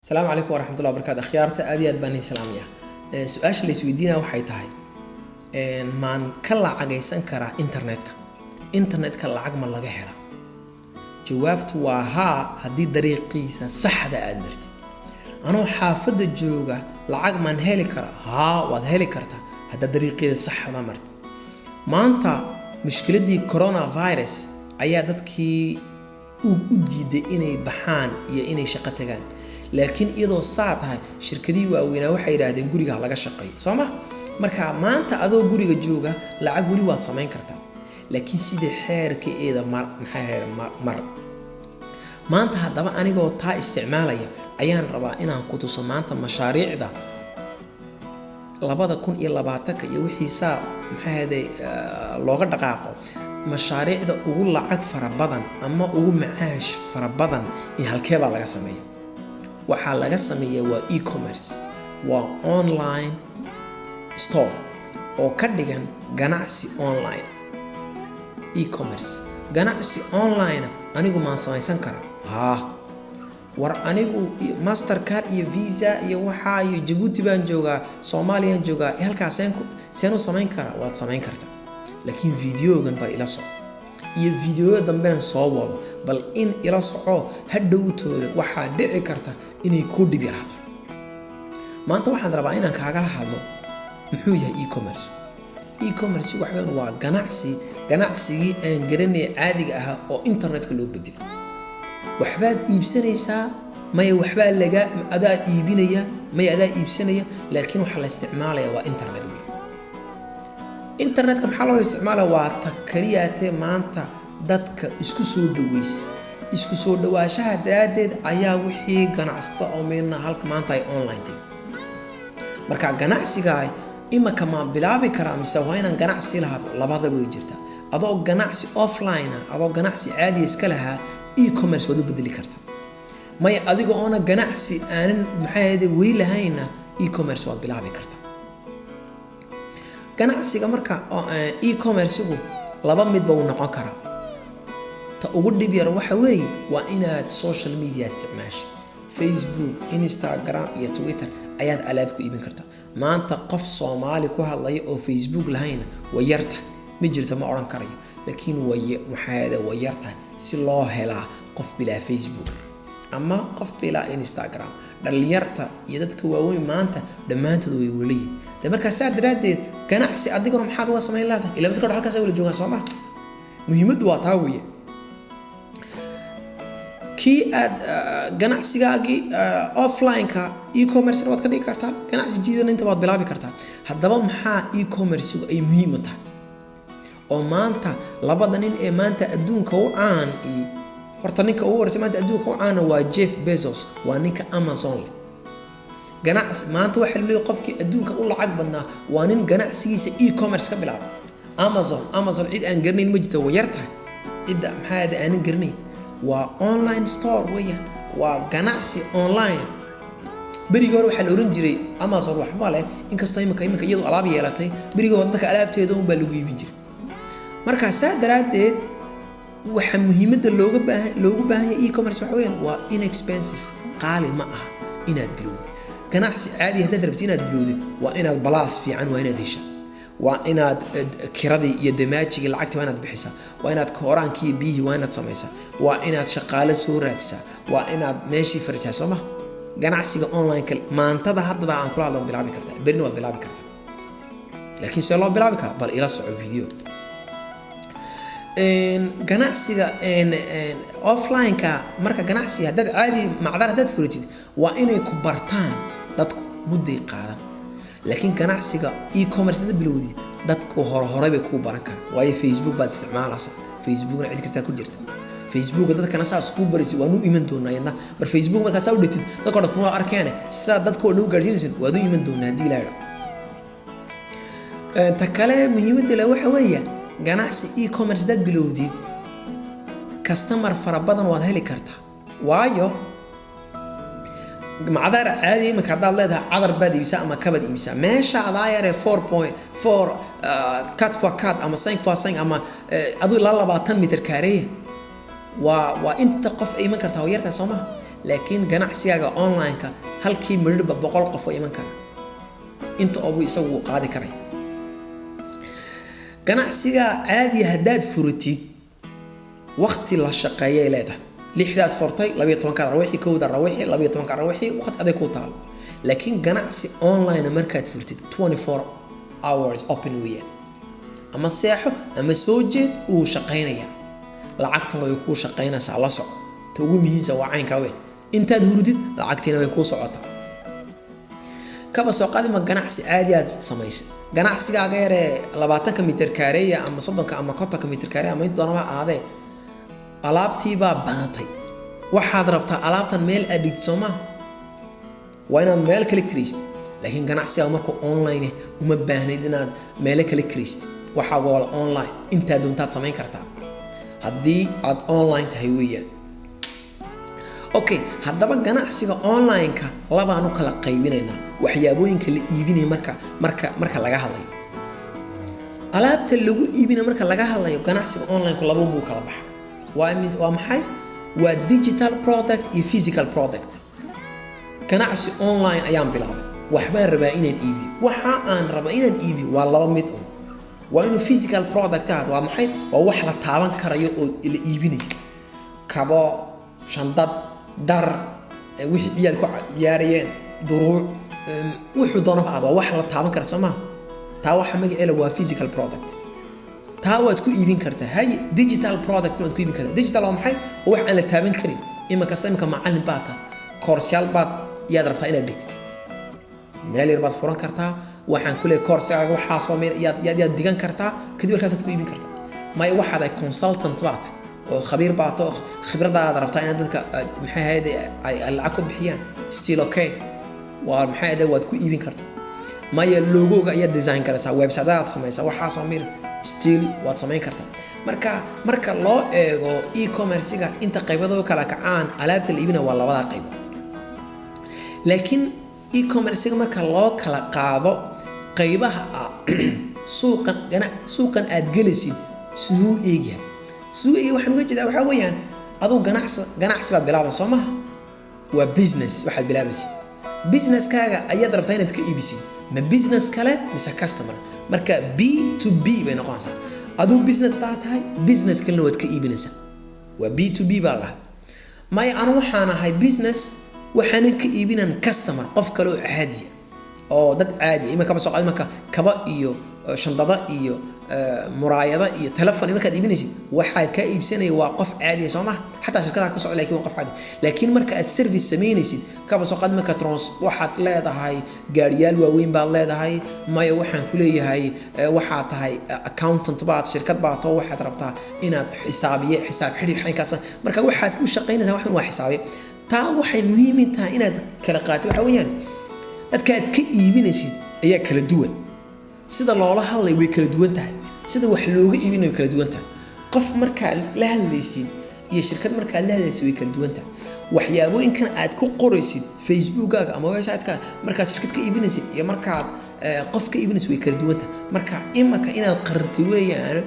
Asalaamu calaykum waraxmatullahi wabarakaatu. Akhyaarta, aad iyo aad baan idin salaamaya. Su-aasha la isweydiinaya waxay tahay: maan ka lacagaysan karaa internetka? Internetka lacag ma laga helaa? Jawaabtu waa haa, haddii dariiqiisa saxda aad martid. Anoo xaafadda jooga lacag maan heli karaa? Haa, waad heli kartaa haddaad dariiqeeda saxda martid. Maanta mushkiladii coronavirus ayaa dadkii u diiday inay baxaan iyo inay shaqo tagaan, laakiin iyadoo saa tahay, shirkadihii waaweynaa waxay yidhaahdeen guriga ha laga shaqeeyo, soo ma? Marka maanta adoo guriga jooga lacag weli waad samayn kartaa, laakiin sida xeerka eeda mar maxay ahayd mar. Maanta haddaba anigoo taa isticmaalaya ayaan rabaa inaan ku tuso maanta mashaariicda 2020-ka iyo wixii saa maxay ahayday looga dhaqaaqo, mashaariicda ugu lacag fara badan ama ugu macaash fara badan iyo halkee baa laga sameeya. Waxaa laga sameeyaa waa e-commerce, waa online store oo ka dhigan ganacsi online. E-commerce, ganacsi online, anigu maan samaysan karaa? Haa. War anigu Mastercard iyo Visa iyo waxaa iyo Jabuuti baan joogaa, Soomaaliyaan joogaa, halkaas seen u samayn karaa? Waad samayn kartaa, laakiin videogan bal ila soco iyo videoya dambeen soo wado, bal in ila soco. Hadhowtooda waxaa dhici karta inay kuu dhib yaraato. Maanta waxaan rabaa inaan kaagala hadlo muxuu yahay e-commerce. E-commerce waxweyn waa ganacsi, ganacsigii aan garanay caadiga ahaa oo internetka loo bedelo. Waxbaad iibsanaysaa, maya, waxbaa laga adaa iibinaya, maya, adaa iibsanaya, laakiin waxaa la isticmaalaya waa internet wey. Internetka maxaa loo isticmaalaya? Waa ta kaliyaatee maanta dadka isku soo dhaweysa. Isku soo dhawaashaha daraaddeed ayaa wixii ganacsata oo meelna halka maanta ay online tahay. Marka ganacsiga imaka ma bilaabi karaa mise waa inaan ganacsi lahaado? Labadaba way jirtaa. Adoo ganacsi offline ah, adoo ganacsi caadiya iska lahaa, e-commerce waad u bedeli kartaa. Maya, adiga oona ganacsi aanan maxay ahayde weli lahayna, e-commerce waad bilaabi kartaa. Ganacsiga marka e-commerce-gu laba midba uu noqon karaa. Ta ugu dhib yar waxa weeye waa inaad social media isticmaashid. Facebook, Instagram iyo Twitter ayaad alaab ku iibin kartaa. Maanta qof Soomaali ku hadlaya oo Facebook lahayna way yartahay. Ma jirto ma odhan karayo, laakiin way maxaa way yartahay si loo helaa qof bilaa Facebook ama qof bilaa Instagram. Dhalinyarta iyo dadka waaweyn maanta dhammaantood way walayihin. De markaa saa daraaddeed ganacsi adiguna maxaad uga samayn leedahay? Ila dadka halkaas wala joogaan, soo ma? Muhiimaddu waa taa weeye. Kii aad ganacsigaagii offline-ka e-commerce waad ka dhigi kartaa, ganacsi jiidana inta waad bilaabi kartaa. Haddaba maxaa e-commerce-gu ay muhiim u tahay oo maanta labada nin ee maanta adduunka u caan iyo horta ninka ugu horeysa maanta adduunka u caana waa Jeff Bezos, waa ninka Amazon leh. Ganacsi maanta waxaa leeyahay qofkii adduunka u lacag badnaa waa nin ganacsigiisa e-commerce ka bilaabay, Amazon. Amazon cid aan garanayn ma jirto, way yar tahay cidda maxaa aanan garanayn. Waa online store weeyaan, waa ganacsi online. Berigii hore waxaa la oran jiray Amazon waxba leh, inkastoo iminka iyadu alaab yeelatay. Berigii hore dadka alaabteeda unbaa lagu iibin jiray. Marka saa daraaddeed waxa muhiimadda loogu baahan yahay e-commerce waxa weeyaan waa inexpensive, qaali ma aha inaad bilowdid. Ganacsi caadi haddaad rabtid inaad bilowdid, waa inaad balaas fiican waa inaad heshaa, waa inaad kiradii iyo damaajigii lacagtii waa inaad bixisaa, waa inaad kooraankii iyo biyihii waa inaad samaysaa, waa inaad shaqaale soo raadsisaa, waa inaad meeshii fariisaa, soo ma? Ganacsiga online-ka maantada haddada aan kula hadlo bilaabi kartaa, berrina waad bilaabi kartaa. Laakiin see loo bilaabi karaa? Bal ila soco video. Ganacsiga offline-ka marka, ganacsiga haddaad caadi macdar haddaad furatid, waa inay ku bartaan dadku, mudday qaadan. Laakiin ganacsiga e-commerce haddaad bilowdid, dadku hore hore bay kuu baran karaan, waayo Facebook baad isticmaalaysaa. Facebookna cid kastaa ku jirta. Facebooka dadkana saas kuu baraysa waan u iman doonaa iyadna. Bar Facebook markaa saa u dhigtid, dadka o dhan kuma arkeene, sidaa dadka oo dhan u gaadhsiinaysan waad u iman doonaa haddii Ilaha. Ta kale muhiimadda le waxa weeye ganacsi e-commerce haddaad bilowdid, customer fara badan waad heli kartaa, waayo macdar caadi iminka haddaad leedahay, cadar baad iibisaa ama kabaad iibisaa, meesha adaa yaree 4.4, quatre fois quatre ama 5 fois 5 ama aduu ilaa 20 mitir kaareeya, waa inta qof ay iman kartaa waa yartaa, soo maha? Laakiin ganacsigaaga online-ka halkii midhba 100 qof oo iman kara inta oobu isagu uu qaadi karaya. Ganacsiga caadiya haddaad furatid, waqti la shaqeeyay leedahay. 6daad furtay, 12kaad rawixi, 1da rawixi, 12ka rawixi, waqti aday ku taalo. Laakiin ganacsi online markaad furtid, 24 hours open weeyaan. Ama seexo ama soo jeed, uu shaqaynaya, lacagtan way kuu shaqaynaysaa. La soco, ta ugu muhiimsan waa caynkaa weyn. Intaad hurdid, lacagtiina way kuu socotaa. Kaba soo qaadima ganacsi caadi aad samaysay, ganacsigaaga yaree 20ka mitir kaareeya ama 30ka ama 50ka mitir kaareeya ama inta doonaba aadee, alaabtiibaa badatay. Waxaad rabtaa alaabtan meel aad dhigtid, soo maha? Waa inaad meel kale kiraystid. Laakiin ganacsigaaga markuu online uma baahnayd inaad meelo kale kiraystid. Waxaaga wala online, intaa doontaad samayn kartaa haddii aad online tahay weeyaan. Okay, haddaba ganacsiga online-ka labaan u kala qaybinaynaa. Waxyaabooyinka la iibinayo marka laga hadlayo, alaabta lagu iibinayo marka laga hadlayo, ganacsiga online-ku laba buu kala baxa. Waa maxay? Waa digital product iyo physical product. Ganacsi online ayaan bilaabay, waxbaan rabaa inaan iibiyo. Waxa aan rabaa inaan iibiyo waa laba mid un. Waa inuu physical product ahaado. Waa maxay? Waa wax la taaban karayo oo la iibinayo: kabo, shandad, dhar, wixii ciyaal ku ciyaarayeen, duruuc, wuxuu doonaba aad. Waa wax la taaban kara, soo maha? Taa waxa magaceeda waa physical product. Taa waad ku iibin kartaa. Haye, digital product waad ku iibin kartaa. Digital waa maxay? Waa wax aan la taaban karin. Imakasta imika macallin baa tahay, koorasyaal baad yaad rabtaa inaad dhigtid, meel yar baad furan kartaa. Waxaan ku leeyahay koorsigaaga waxaasoo meel yaad digan kartaa, kadib markaasaad ku iibin kartaa. Maya, waxaad ahay consultant baa tahay oo khabiir baa tahay oo khibradaada rabtaa inaad dadka maxay ahayd ay lacag ku bixiyaan. Still okay, waa maxay ahayd, waad ku iibin kartaa. Maya, logoga ayaad design karaysaa, website-aad samaysaa, waxaasoo meel still waad samayn kartaa. Marka loo eego e-commerce-ga, inta qaybadoo kala kacaan, alaabta la iibina waa labadaa qaybo. Laakiin e-commerce-ga marka loo kala qaado qaybaha ah, suuqan suuqan aad gelaysid siduu eegyahay? Siduu eegyahay waxaan uga jeedaa waxaa weeyaan, aduu ganacsi baad bilaabay, soo maha? Waa business waxaad bilaabaysid. Businesskaaga ayaad rabtaa inaad ka iibisid, ma business kale mise customer? Marka B to B bay noqonaysaa. Aduu business baa tahay, business kalena waad ka iibinaysaa, waa B to B baa la dhahaa. Maya, anu waxaan ahay business, waxaanan ka iibinan customer, qof kale oo caadiya oo dad caadiya. Imanka soo qaad, imanka kaba iyo shandada iyo muraayada iyo telefon markaad iibinaysid, waxaad kaa iibsanaya waa qof caadiya, soo maha? Xataa shirkadaha ka socda, lakin waa qof caadi. Laakiin marka aad service samaynaysid, kaba soo qaad imanka trans waxaad leedahay, gaariyaal waaweyn baad leedahay. Maya, waxaan ku leeyahay waxaad tahay accountant baad, shirkad baad too, waxaad rabtaa inaad xisaabiye, xisaab xidhi xaynkaas. Marka waxaad ku shaqaynaysaa waxan waa xisaabiye. Taa waxay muhiim tahay inaad kala qaato. Waxa weeyaan, dadka aad ka iibinaysid ayaa kala duwan, sida loola hadlay way kala duwan tahay, sida wax looga iibinayo way kala duwan tahay. Qof markaad la hadlaysid iyo shirkad markaad la hadlaysid way kala duwan tahay. Waxyaabooyinkan aad ku qoraysid Facebookkaaga ama website-kaaga markaad shirkad ka iibinaysid iyo markaad qof ka iibinaysid way kala duwan tahay. Marka imaka inaad qarartid weeyaan,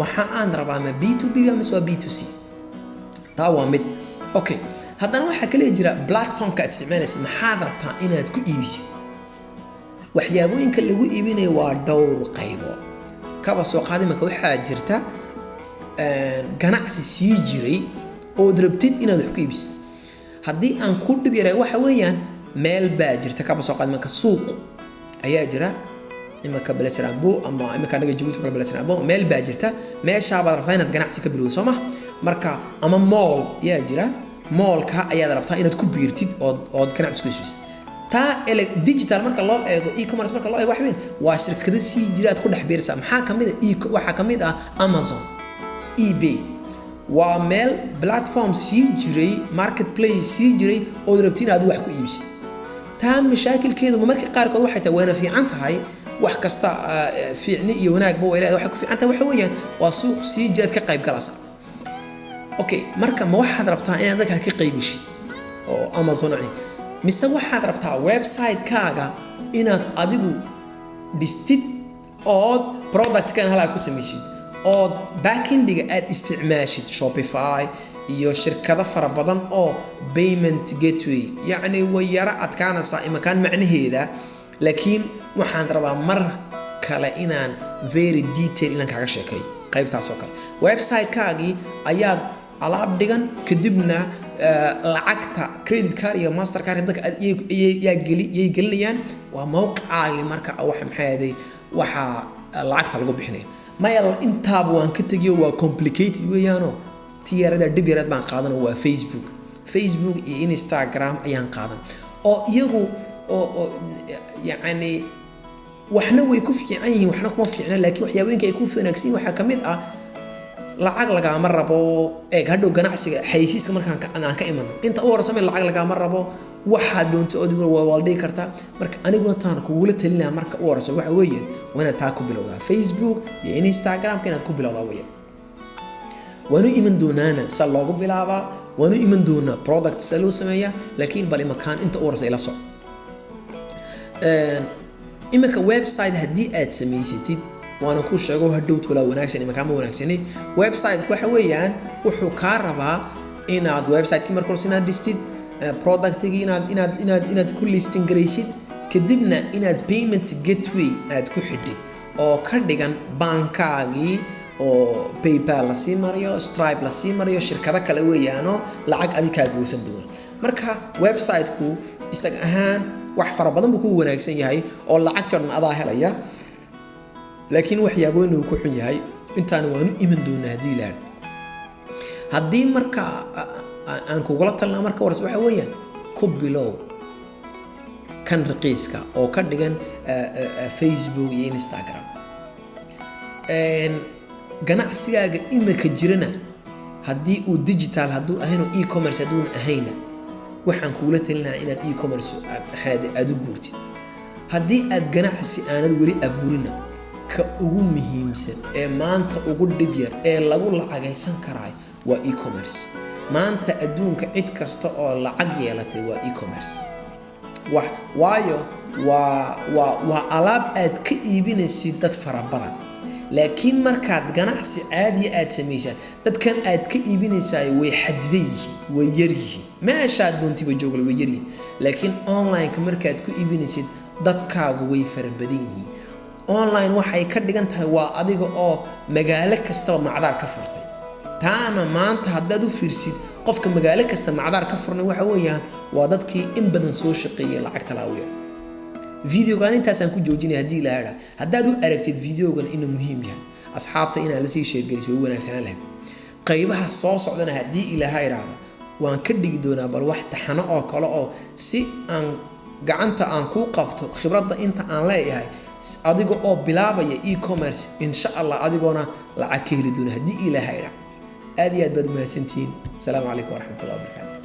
waxa aan rabaa ma B to B mise waa B to C? Taa waa mid. Okay, haddana waxaa kale jira platformka aad isticmaalaysid. Maxaad rabtaa inaad ku iibisid? Waxyaabooyinka lagu iibinayo waa dhowr qaybood. Kaba soo qaad imanka waxaa jirta ganacsi sii jiray ood rabtid inaad wax ku iibisid. Haddii aan ku dhib yaray, waxa weeyaan, meel baa jirta, kaba soo qaad imanka suuq ayaa jira, imanka Belesrambo ama imanka anaga Jabuuti kale Belesrambo, meel baa jirta. Meeshaabaad rabtaa inaad ganacsi ka bilowdo, soo ma? Marka ama mall ayaa jira, mallka ayaad rabtaa inaad ku biirtid ood ganacsi ku heshiisid. Taa ele digital marka loo eego, e-commerce marka loo eego, wax weyn waa shirkado sii jira aad ku dhex biiraysaa. Maxaa kamid ah? Waxaa kamid ah Amazon, eBay. Waa meel platform sii jiray, marketplace sii jiray ood rabti inaad wax ku iibsid. Taa mashaakilkeedu ma marka qaarkood waxay tahay, wayna fiican tahay, wax kasta fiicni iyo wanaagba way leedahay. Waxay ku fiican tahay waxa weeyaan, waa suuq sii jiraad ka qayb galaysaa. Okay, marka ma waxaad rabtaa inaad dadka ka qaybishid oo Amazon ah, mise waxaad rabtaa website-kaaga inaad adigu dhistid ood productkan halaa ku samaysid ood backendiga aad isticmaashid Shopify? Iyo shirkado fara badan oo payment gateway, yacni way yaro adkaanaysaa imakaan macnaheeda, laakiin waxaan rabaa mar kale inaan very detail inaan kaaga sheekeeyo qaybtaas oo kale. Website-kaagii ayaad alaab dhigan, kadibna lacagta credit card iyo Mastercard dadka yaa geli yay gelinayaan. Waa mawqicaagii. Marka waxa, maxay ahaday, waxaa lacagta lagu bixinaya. Maya, intaaba waan ka tegiyo, waa complicated weeyaano. Ti yarada dhib yareed baan qaadano, waa Facebook iyo Instagram ayaan qaadan, oo iyagu oo yacni waxna way ku fiican yihiin, waxna kuma fiicna, laakiin waxyaabooyinka ay ku wanaagsan yihiin waxaa ka mid ah lacag lagaama rabo. Eeg, hadhow ganacsiga xayeysiiska markaan aan ka imano, inta u horeysa lacag lagaama rabo, waxaad doonto ood waa dhigi kartaa. Marka aniguna taan kugula talinaya marka u horeysa waxa weeye waa inaad taa ku bilowdaa, Facebook iyo Instagramka inaad ku bilowdaa weeyaan. Waanu iman doonaana sa loogu bilaabaa, waanu iman doonaa product sa loo sameeyaa, laakiin bal imakaan inta u horeysa ila soc. Iminka website haddii aad samaysatid, waana ku sheego hadhowt walaa wanaagsan, iminkaama wanaagsani. Website waxa weeyaan wuxuu kaa rabaa inaad website-kii marka hore inaad dhistid, productigii inaad ku listing garaysid, kadibna inaad payment gateway aad ku xidhid oo ka dhigan bankaagii oo PayPal lasii mariyo, Stripe lasii mariyo, shirkado kale weeyaano lacag adi kaa goosan doona. Marka website-ku isaga ahaan wax fara badan buu ku wanaagsan yahay oo lacagtii o dhan adaa helaya, laakiin waxyaabooyin uu ku xun yahay intaana waanu iman doonaa haddii ilaah. Haddii marka aan kugula talnaa marka hores waxa weeyaan ku bilow kan raqiiska oo ka dhigan Facebook iyo Instagram. Ganacsigaaga imika jirana haddii uu digital hadduu ahayn oo e-commerce hadduuna ahayna, waxaan kugula talinayaa inaad e-commerce maxaad aada u guurtid. Haddii aad ganacsi aanad weli abuurina, ka ugu muhiimsan ee maanta ugu dhib yar ee lagu lacagaysan karaay waa e-commerce. Maanta adduunka cid kasta oo lacag yeelatay waa e-commerce. Wax waayo waa alaab aad ka iibinaysid dad fara badan, laakiin markaad ganacsi caadiya aad samaysaan, dadkan aad ka iibinaysaay way xadidan yihiin, way yar yihiin, meeshaad doontiba joogle way yaryihiin. Laakiin online-ka markaad ku iibinaysid, dadkaagu way fara badan yihiin. Online waxay ka dhigan tahay waa adiga oo magaalo kastaba macdaar ka furtay. Taana maanta haddaad u fiirsid, qofka magaalo kasta macdaar ka furnay waxa weeyaan waa dadkii in badan soo shaqeeyay lacagta laawiya. Videogan intaasaan ku joojinaya. Haddii ilaahadha haddaad u aragtid videogan inuu muhiim yahay, asxaabta inaad lasii sheergeliso way wanaagsanaan lahayd. Qaybaha soo socdana haddii Ilaaha idhaahdo waan ka dhigi doonaa bal wax taxano oo kale oo si aan gacanta aan kuu qabto khibradda inta aan leeyahay, adiga oo bilaabaya e-commerce, insha Allah, adigoona lacag ka heli doona haddii Ilaaha idhaahdo. Aad iyo aad baad umahadsantihiin. Asalaamu calaykum waraxmatullahi wabarakaatu.